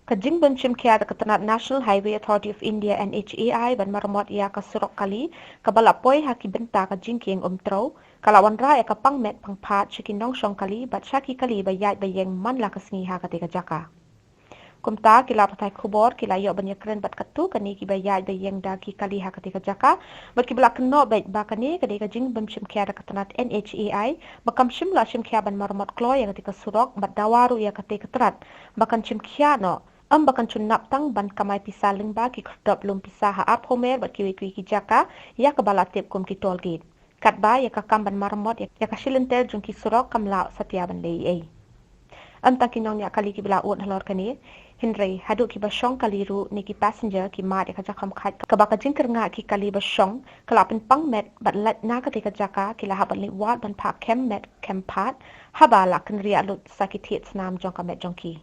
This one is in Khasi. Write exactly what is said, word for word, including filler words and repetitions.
Ka jingbym shim khia da ka tnat National Highway Authority of India, N H A I, ban maramot ïa ka surok kali kaba la poi ha ki bynta ka jingkieng umtrew, ka la wanrah ïa ka pang met pang phad sha ki nongshong kali bad sha ki kali ba ïaid ba ïeng man la ka sngi ha katei ka jaka. Kumta, ki lad pathai khubor ki la ïoh ban ïakren bad katto katne kiba ïaid ba ïeng da ki kali ha katei ka jaka, bad kiba la kynnoh beit ba kane ka dei ka jingbym shim khia da ka tnat N H A I, ba kam shym la shim khia ban maramot kloi ïa katei ka surok, bad dawa ruh ïa katei ka tnat ba kan shim khia noh, ym ba kan shym nap tang ban kamai pisa lyngba ki khyrdop lum pisa ha arphew mer bad kiwei kiwei ki jaka ïa kaba la tip kum ki toll gate, katba ïa ka kam ban maramot ïa ka shilynter jong ki surok kam lah satia ban leh ei ei. Ym tang ki nongñiah kali kiba la ud halor kane, hynrei haduh kiba shong kali ruh ne ki passenger ki mad ïa ka jakhom khat kaba ka jingkyrngah ki kali ba shong ka la pynpang met bad lait na katei ka jaka, ki la hap ban leit wad ban phah kem met kem phad haba la kynriah lut sa ki thied snam jong ka met jong ki.